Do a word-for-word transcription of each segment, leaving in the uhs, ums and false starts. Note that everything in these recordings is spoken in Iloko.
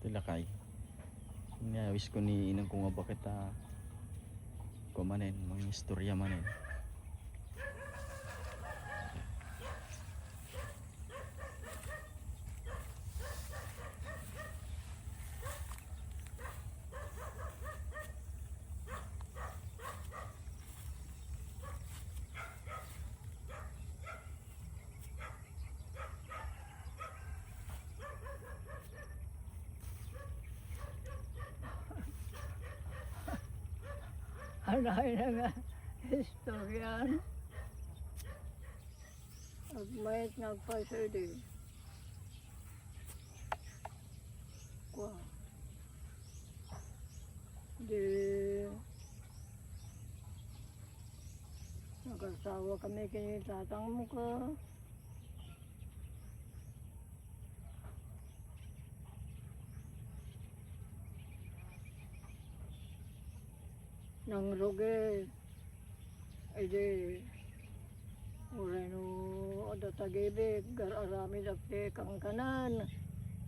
Ti lakay. Nia, wisko ni inangko nga baket a kua manen, mangistorya manen. Anay na nga istoryan. Agmayat nga agpayso idi. Kua. Di nagasawa kami ken ni tatangmo ka. Nangrugi. Idi, uray no adda tagibig, gar-aramid ak ti kankanan,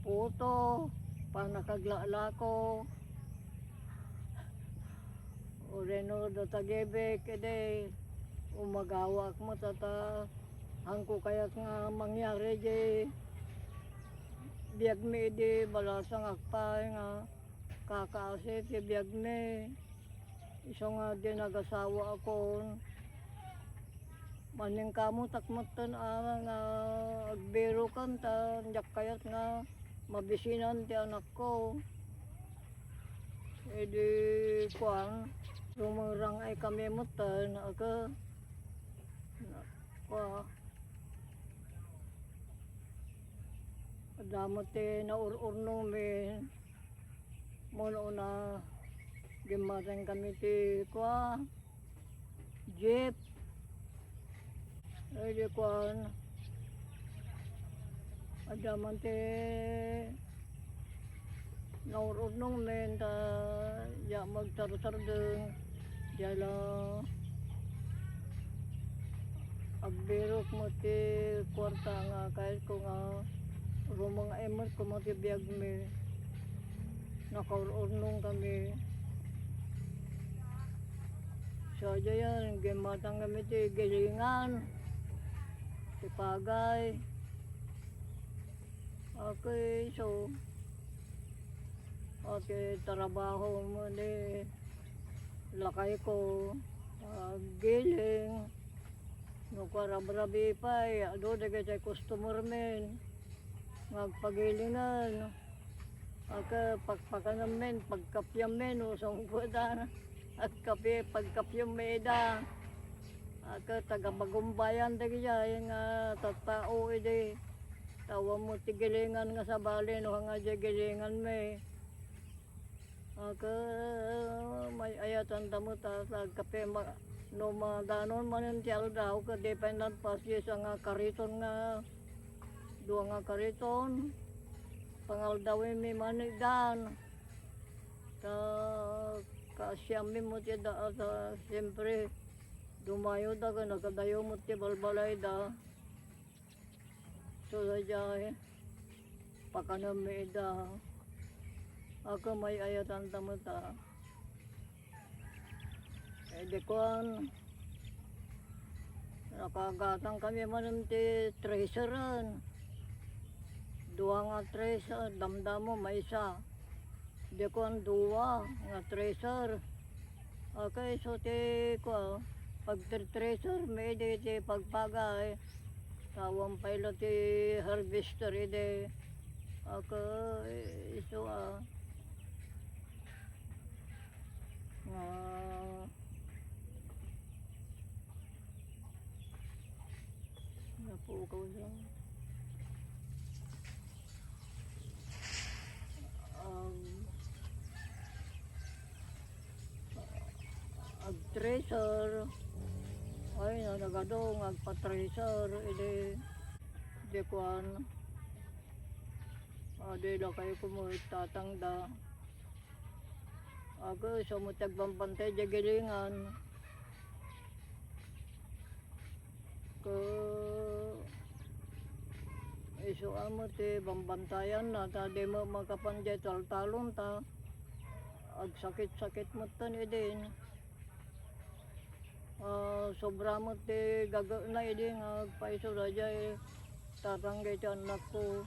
puto, pannakaglalako. Uray no adda tagibig, idi, umagawaak met ta, haanko kayat nga mangyari idi biagmi idi balasangak pay nga kakaasi ti biagmi. Isu nga di nagasawaakon. Maningkamotak metten a nga agbirokan ta diak kayat nga mabisinan ti anakko. Idi kuan, rumerang-ay kami metten, aga, kua, adda met ti naur-urnongmi. Muna-una, gimmatang kami ti, kua, jeep. Ay, di kuan. Adda man ti naur-urnongmi ta, ya, magtarsardeng. Diay la agbirok met ti kuarta nga kayatko nga rumeng-ay met koma ti biagmi. Nakaur-urnong kami. Sadiayen, gimmatang kami ti gilingan, ti pagay. Okay, so, okay, trabaho mo ni lakayko, ah, giling. No, kua, rabrabi pay, adu dagiti customer men nga agpagilingan. Aga pakpakanem men, pagkapiam men, usong kuda, agkapi, pagkapiam men ida. Aga taga Bagumbayan dagijay nga tattao idi. Tawa mo ti gilingan nga sabali, no, nga di gilingan mi. Aga, may-ayatan ta met a agkape ma-, no madanon manen ti aldaw, ket di pay nagpasisa nga kariton nga, dua nga kariton. Pangaldawen mi man idan. Ta, kaasian mi met ida, ta, siyempre, dumayo da, ken nagkadayo met ti balbalay da. So, sadiay, pakanem mi ida. Aga, may-ayatan ta met a. Eh, di kuan, nakagatang kami manen ti treseren. Dua nga treser, damdamo, maysa. Di kuan, dua nga treser. Okay, so ti kua, pagtreser mi idi ti pagpagay. Tawen pay la ti harvester idi. Okay, so, ah, nga napukaw lang. Ag-, agtreser. Ay, na, nagadu nga agpatreser. Idi, di kuan. Adi, lakay ko mo itatangda. Aga, isu met ti agbambantay diay gilingan. Ket Isu a met ti bambantayanna, ta di met makapan diay taltalon, ta agsakit-sakit metten idin. Ah, sobra met ti gagekna idi nga agpaiso daydiay tatangga iti annakko.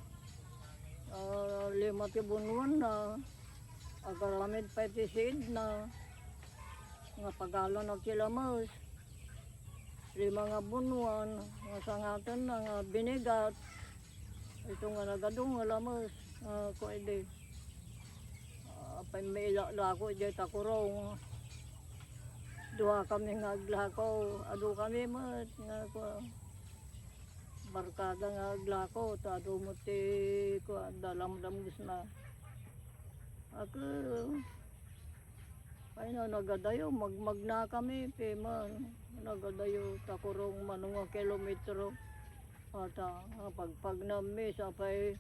Ah, lima ti bunwanna, agaramid pay ti siidna, nga pagalanak ti lames. Lima nga bunwan, nga sangatenna nga binigat. Isu nga nagadu nga lames, nga kuan idi. Ah, apay mailalako idiay takurong. Duakami nga aglako, adukami met nga kuan, barkada nga aglako, ta adu met ti kuan, dalamdamgesna. Ako, ay na, nagadayo, magmagnakami, piman, nagadayo, takurong mano nga kilometro. Ata, pagpagnammi, sapay,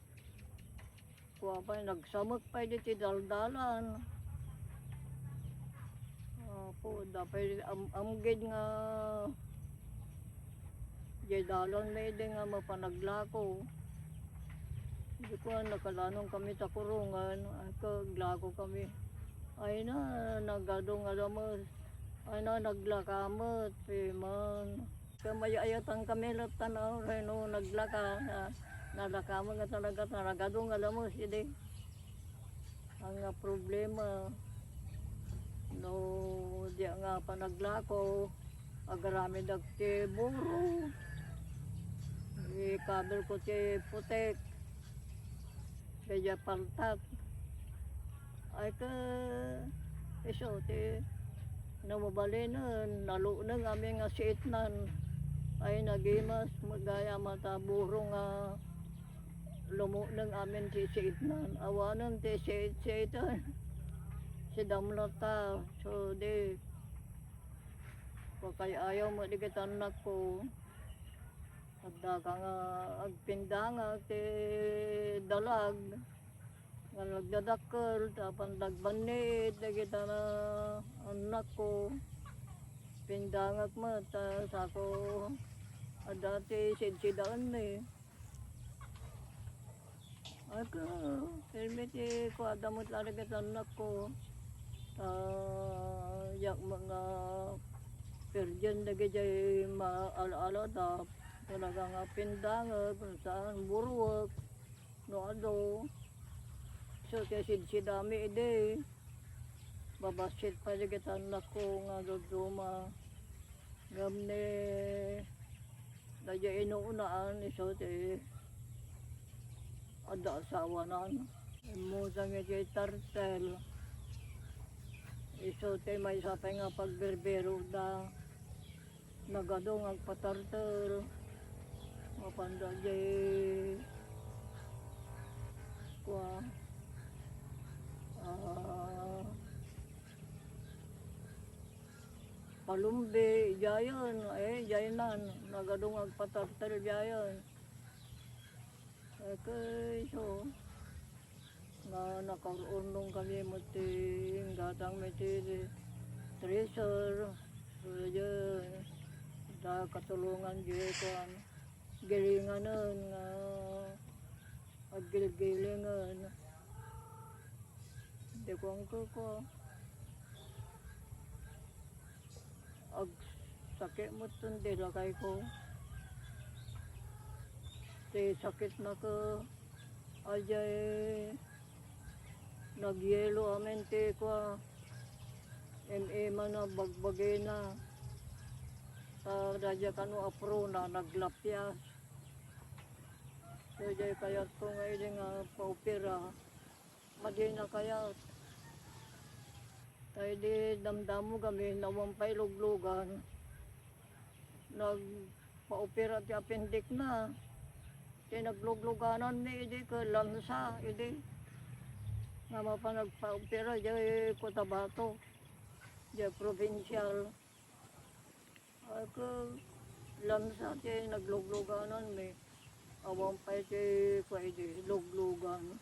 Kua pay, nagsamek pay diti daldalan. Apo, da pay am-, amgid nga diay dalan na idi nga mapanaglako. Idi kua, nakalanong kami takurongan, ay, kaglako kami. Ay na, nagadu nga lames. Ay na, naglaka met, piman. Kamayayatan kami latta na, no, naglaka, na, nalaka met nga talaga, nagadu nga lames idi. Ang nga problema, no, di nga panaglako, agaramidak ti buro, ikabel ko ti putek, kaya paltak. Ay, ka, isu ti, no mabalinen, naluneng amin nga siitnan. Ay, nagimas, magayam a ta buro nga lumuneng amin ti siitnan. Awanen ti siit-siitan. Sidam latta. So, di, pakay-ayaw met dagiti annakko. Addaka nga agpindangag ti dalag nga nagdadakkel, ta apan dagbannit dagita nga annakko. Pindangag met, ta sako, adda ti sidsidaenmi. Ako, pirmi ti kuada met la dagiti annakko. Ta, diak met nga pirgen dagiti maal-alada. Talaga nga pindangag, saan, buruek, no adu. So, ti sidsidami idi, babassit pay dagiti annakko nga dadduma. Ngem ni, daydiay inuunaan, isu ti adda asawanan. Immutang iti tartel. Isu ti maysa pay nga pagbirbirokda. Nagadu nga agpatarter. Mapanda diay kua, ah, Palumbi, idiayen, eh, idiayenan, nagadu nga agpatarter idiayen. Eh, kayso, na, nakaurnong kami met ti inggatangmi ti treasure. Idiay, da katulongan diay kuan, gilinganen nga aggilgilingen. Di kuan ko, ko. Agsakit met ti lakayko. Ti sakitna ko, adiay nagyelo amin ti kua, im-ima na, bagbagina. Ta daydiay kano aprona, naglapias. So, diay kayatko nga idi nga paopera. Madina kayat. Ta idi damdamog amin, awan pay luglugan. Nagpaopera ti appendix na. Ti nagluglugananmi idi ket lansa idi. Nga mapan nagpaopera diay Cotabato. Diay provincial. Ako, lansa ti nagluglugananmi. Awan pay ti, kuan idi, luglugan.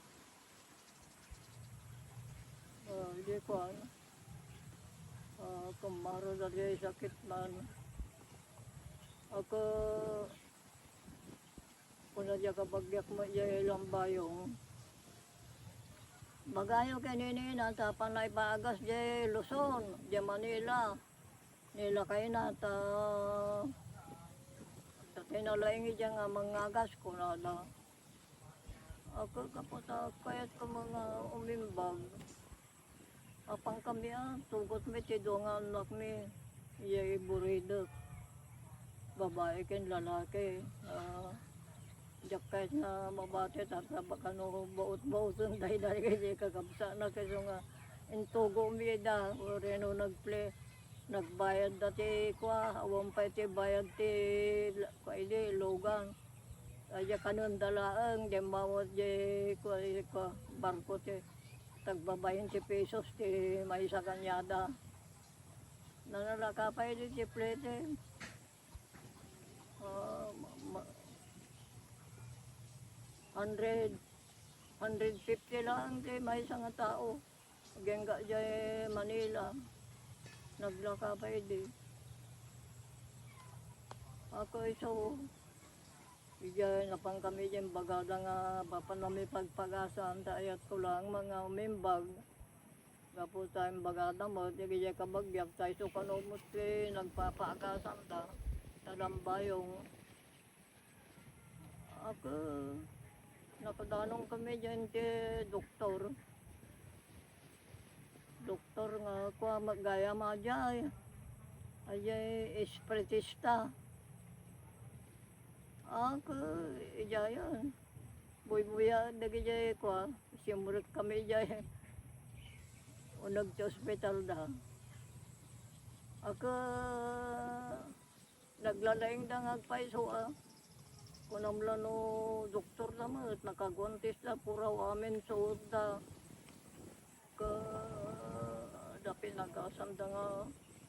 Ah, idi kuan. Ah, kumaro daydiay sakitnan. Ako, Kuna diay kabagiak met diay Lambayong. Bagayo ken ni Nina ta apan naipagas diay Luzon, diay Manila. Nilakayna ta, ta nalaing idiay nga mangagas, kunada. Ako, gapu ta kayatko nga umimbag. Apan kami, ah, tugot mi ti dua nga annakmi, iya iburidek. Babae ken lalaki. Ah, diak kayat nga mabati, ta, ta, baka no baot-baoten daydiay iti kakabsatna, isu nga intugo mi ida, wenno nagple-, nagbayad da ti kua, awan pay ti bayad ti la-, kua idi, lugan. Ay, diay kanenda laeng, diay mawat diay kua, kua, barko ti tagbabain ti pesos ti maysa kaniada. Nanalaka pay idi ti plete. Ah, ma-, ma-, hundred, hundred fifty laeng ti maysa nga tao. Agingga diay Manila. Naglaka pay idi. Ako isu, idiay napan kami diay imbagada nga mapan a mipagpagasan, ta ayatko laeng nga umimbag. Gapu ta imbagada met, idiay kabagiak, ta isu kano met ti nagpapaagasanda, ta Lambayong. Ako, nakadanong kami diay ti doktor. Doktor nga, kua, gayam a diay. Ay, diay espiritista. Ako, idiayen. Buybuya, dagidiay, kua, simrek kami diay. Uneg ti ospital da. Ako, naglalaingda nga agpayso, a. Kunam la no doktorda met, nakaguantisda, puraw amin suotda. Ket adda pinagasanda nga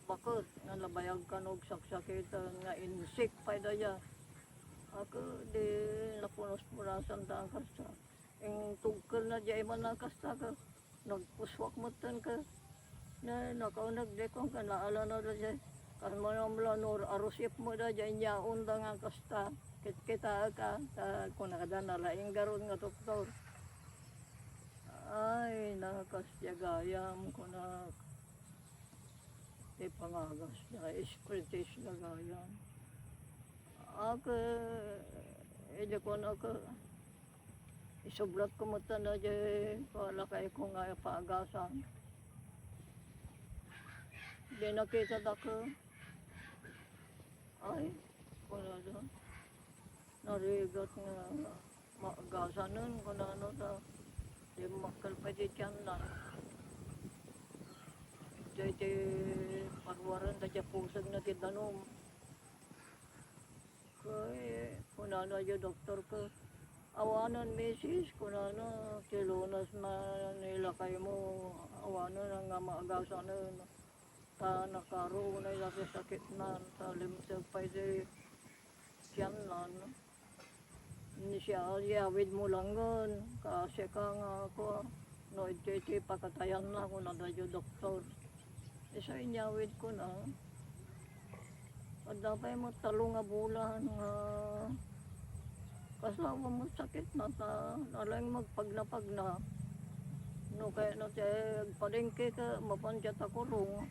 baket nga nabayag kano agsaksakiten nga insik pay daydiay. A, ket di napunas-punasanda a kasta. Intugkelna diay man a kasta ket nagpussuak metten ket na, nakauneg di kon ket naalana daydiay. Kas manamla no arusip met daydiay, inyaonda nga kasta. Kitkitaek a, ta kunada nalaing garud nga doktor. Ay, nakas diay gayam, kunak. Ti pangagas diay, spretis diay gayam. Ak, idi kunak, isublatko met daydiay palakayko nga paagasan. Di nakitada. Ay, kunada. Narigat nga maagasanen, kunana ta, dimmakkel pay ti tianna. Diay ti paruaranda diay pusegna ti danum. Kay, kunana diay doktor ket, awanen, misis, kunana, ti Lunes manilakaymo, awanen nga maagasanen. Ta nakaro unay la ti sakitna, ta limsek pay ti tianna. Ni siya, iyawidmo laengen, kaasika nga ako, no, iti, iti pakatayanna, kunada diay doktor. Isu inyawidkona. Adda pay met tallo nga bulan nga kasla met sakitna ta nalaing agpagnapagna. No kayatna ti agpalengke ket mapan diay ta kurong.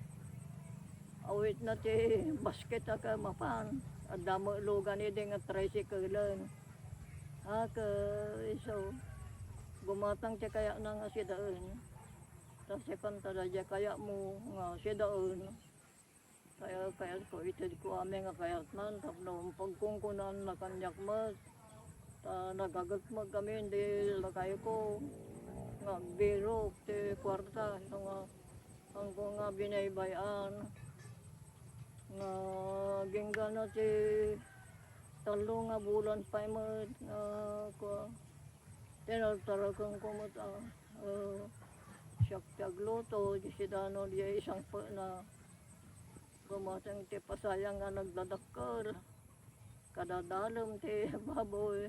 Awitna ti basket a ket mapan. Adda met lugan idi nga tricyclen. A, ket isu, gumatang ti kayatna nga sidaen. Ta sika ta daydiay kayatmo nga sidaen. Kaya, kayatko, itedko amin nga kayatnan tapno pagkunkunanna kaniak met. Ta nagaget met kami idi lakayko nga agbirok ti kuarta, isu nga, angko nga binaybay-an. Nga agingga ti tallo nga bulan pay met nga, kua, tinartarakenko met a, eh, siak ti agluto, di sidano, di isangpetna. Gumatang ti pasayang nga nagdadakkel. Kada dalem ti baboy.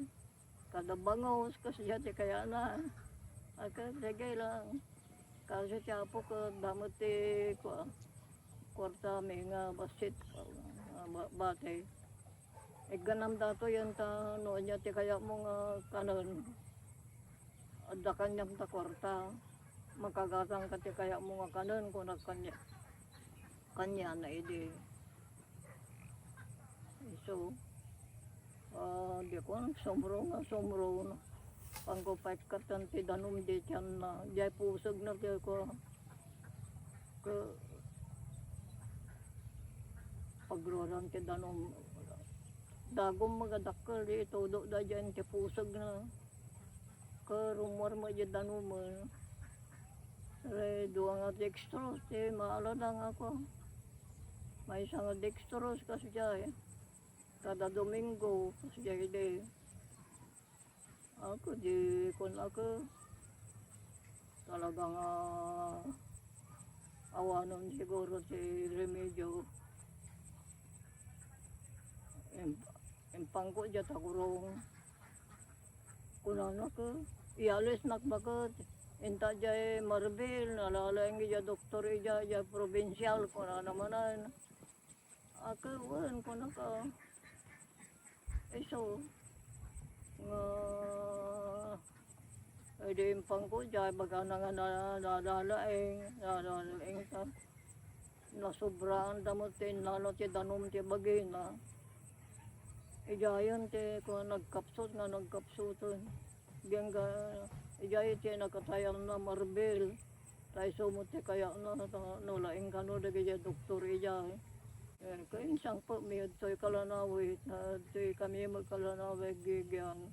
Kada bangus, kas diay ti kayatna. A, ket sige lang. Kasi ti Apo ket adda met ti, kua, kuarta mi nga bassit, ah, ba-, bati. Igganam datoyen ta no ania ti kayatmo nga kanen, adda kaniam ta kuarta. Makagasanka ti kayatmo nga kanen, kunak kaniak. Kaniana idi. Isu, ah, di ko sumro nga sumro. Pangko paikkatan ti danum di tianna. Diay pusegna ti ko. Ket pagruaran ti danum, dagum nga dakkel di itudo daydiay ti pusegna. Ket rummuar met diay danumen. Re, dua nga dextrose ti maala dayta nga ako. Maysa nga dextrose kasdiay. Kada Domingo, kasdiay idi. Ako, di kun ako. Talaga nga awanen siguro ti remedio. Im-, impangko diay Tagurong. Kunana ket, ialisnak baket. Inta diay Marbel, nalalaing diay doktor idiay, diay provincial, kunana manen. Ako, wen, kunaka. Isu, nga, idi impangko diay, bagana nga na-, nalalaing, nalalaing ta. Nasobraan da met ti innala ti danum ti bagina. Idiayen ti kua, nagkapsut nga nagkapsuten. Gengga, idiay ti nakatayanna Marbel. Ta isu met ti kayatna, ta no laing kano dagiti doktor idiay. Eh, kainsangpetmi, adtoy Kalanawit, adtoy kami met Kalanawit, Gigian.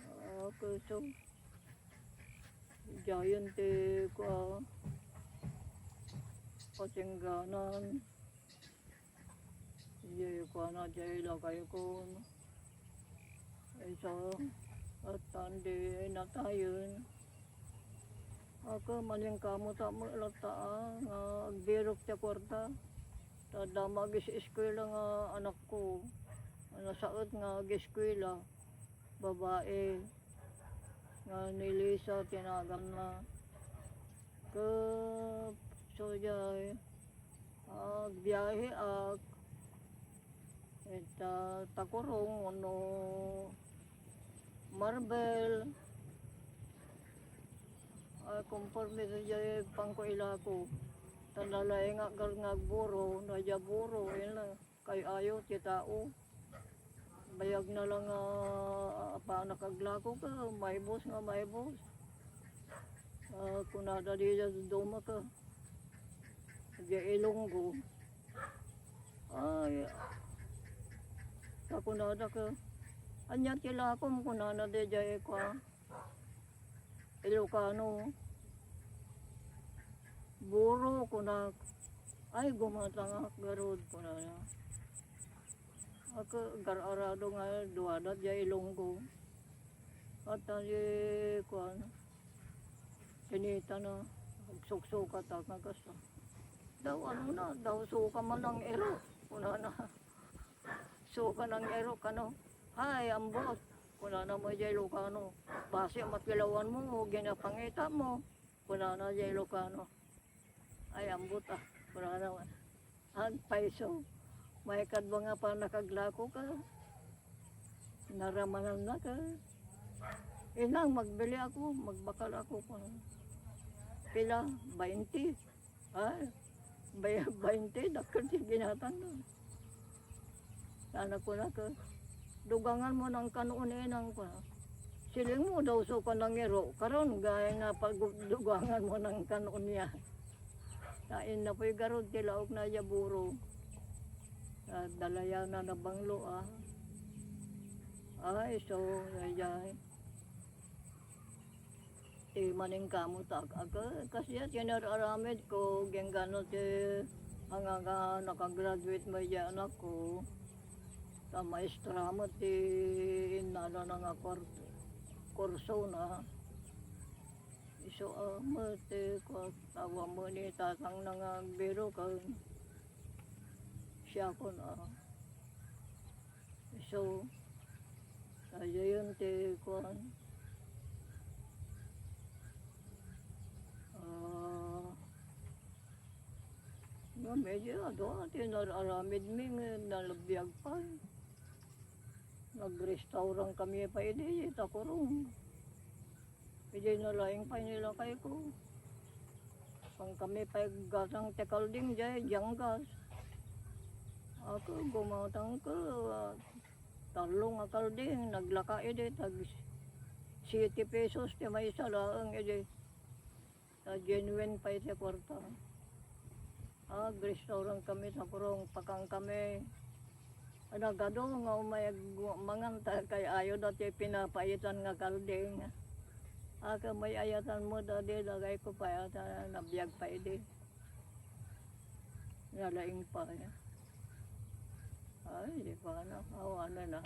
Ah, okay, so, diayen ti, kua, patengganan. Diay kuana, diay lagayko. Isu, at tan di natayen. Ako, malingkamutak met latta, ah, nga agbirok ti kuarta. Ta adda met agis-eskuela nga anakko. Nasaet nga ag-eskuela. Babae nga ni Lisa ti naganna. Ket, so, diay, agbiaheak ita Tagurong wenno Marbel. Ay, konforme diay pangko ilako. Ta nalaingak nga agburo, no diay buro, ina. Kay ayo ti tao. Bayagna lang nga apanak aglako ket maibus nga maibus. Ah, kunada diay dadduma ket diay Ilonggo. Ay, ta kunada ket, "Ania ti lakom?" kunana diay kua. Ilocano. "Buro," kunak. "Ay, gumatangak garud," kunana. Ako, gar-arado nga duada diay Ilonggo. At di, kuan, kinitana, agsuksukatak nga kasta. Daw, ano na, daw suka man ang ero, kunana. Suka nang ero kano. "Ay, ambot," kunana met diay Ilocano. "Basi met ti lawanmo, ginapangitam." Kunana diay Ilocano. "Ay, ambot, ah," kunana. Agpayso. Maikadua nga apanak aglako ket naramananna ket, "Inang, magbili ako, magbakal ako," kunana. "Pila?" "Bainti." Ay, bay-, bainti, dakkel ti ginatangna. Sana kunana ket, "Duganganmo nang kano ni inang," kuna. "Silingmo daw suka nang ero, karon gayam nga pag-, duganganmo nang kano niya." Ta innapoy garud ti laokna diay buro. Ta dalayana nabanglo, ah. Ay, so, ay, ay. Ti maningkamutak, aga, kasdiay ti inar-aramidko, genggano ti anga nga nakagraduate met diay anakko. Ta maestra met ti innalana nga kur-, kursona. Isu a met ti kua-, awan met ni tatangna nga agbiroken. Siakon a. Isu, daydiayen ti kuan. Ah, Medyo adu ti nar-aramidmi nga nalabiag pay. Nag-restaurant kami pay idi, ita kurong. Idi nalaing pay ni lakayko. Saan kami pay aggatang ti kalding diay, Janggas. Ako, gumatangko, ah, tallo nga kalding, naglaka idi, tag siete pesos ti maysa laeng idi. Ta genuine pay ti kuarta. Ag-restaurant kami, ita kurong, pakan kami. Nagadu nga umay ag-, mangan ta kay ayo dati pinapaitan nga kalding. Aka may ayatan mo dadi, lakayko pay ata nabiag pay idi. Nalaing pay. Ay, di pa na. Awanen na.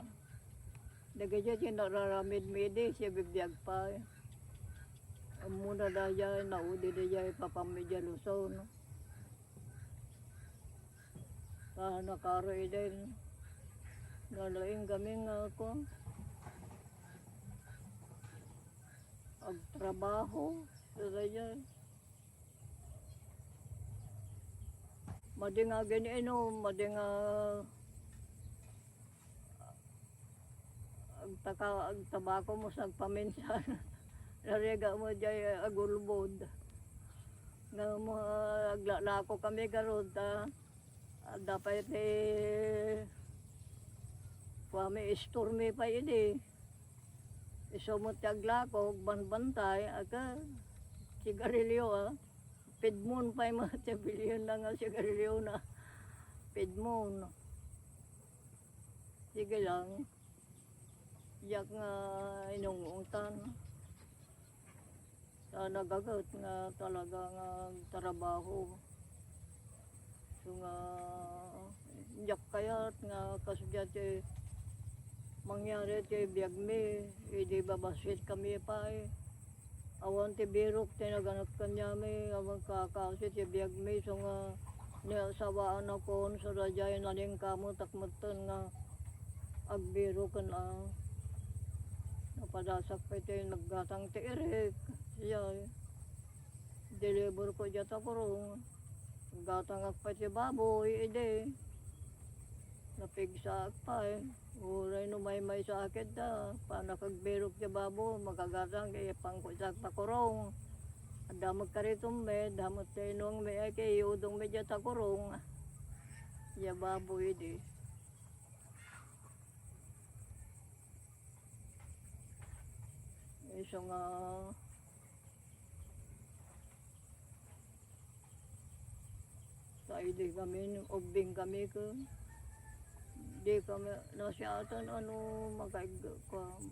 Dagiti ti nararamidmi idi, sibibiag pay. Ammona daydiay, naudi daydiay, papanmi diay Luzon. Ah, nakaro idi. Nalaing kami nga ako. Agtrabaho. Daydiay. Madi nga agin-inom, madi nga agtaka-, agtabako mo sa agpaminsan. Narigat mo diay agulbod. Nga mo, aglalako kami garud, ta, adda pay ti, kuami, istormi pay idi. Isu met ti aglako, agbanbantay, aga, sigarilyo, ah. Pidmon pay met ti bilionda nga sigarilyo na. Pidmon. Sige lang. Diak nga inungungtan. Ta nagaget nga talaga nga agtrabaho. So nga, diak kayat nga kasdiay ti mangyari ti biagmi, idi babassit kami pay. Awan ti birok ti naganak kaniami, awan kakasi ti biagmi, so nga, ni asawaanakon, so daydiay naningkametak metten nga agbirok ken a. Napadasak pay ti naggatang ti irik, siya, deliver ko diay ta kurong. Gatangak pay ti baboy idi. Napigsaak pay. Uray no maymaysaak ita, panak agbirok ti baboy, makagatang, ipangkutsak ta kurong. Adda met karitom met, adda met ti inungmi, ay, kay iudongmi diay ta kurong. Diay baboy idi. Isu nga, ta idi kami, ubbing kami ken, di kami nasiatan, ano, makaig-, kua-,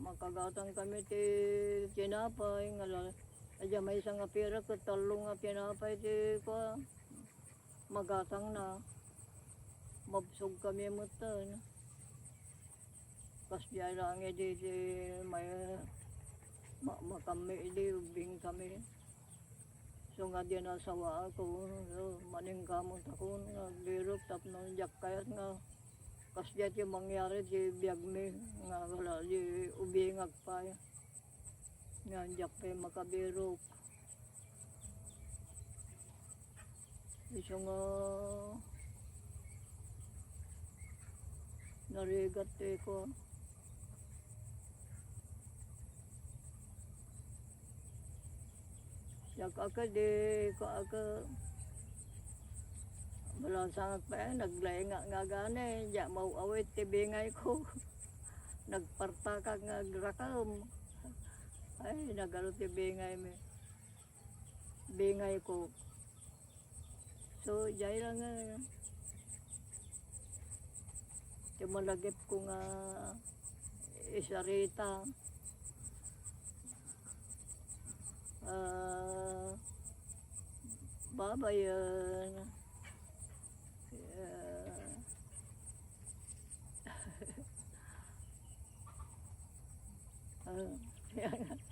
makagatang kami ti tinapay, nga la-, adda maysa nga pira ket tallo nga tinapay ti, kua-, magatangna. Mabsog kami metten. Kasdiay lang idi ti may ma-, makammi idi ubbing kami. So nga diay asawaako, so, maningkametakon nga agbirok tapno diak kayat nga kasdiay ti mangyari ti biagmi nga wala di ubbingak pay. Nga diak pay makabirok. Isu nga narigat ti ko. Diak aka di ko aka malasangak pay, naglaingak nga gani, diak maw-awit ti bingayko. Nagpartakak nga agrakem. Ay, nagadu ti bingaymi. Bingayko. So, diay lang nga, ti malagipko nga isarita. Ah, babayen. Ah, ah,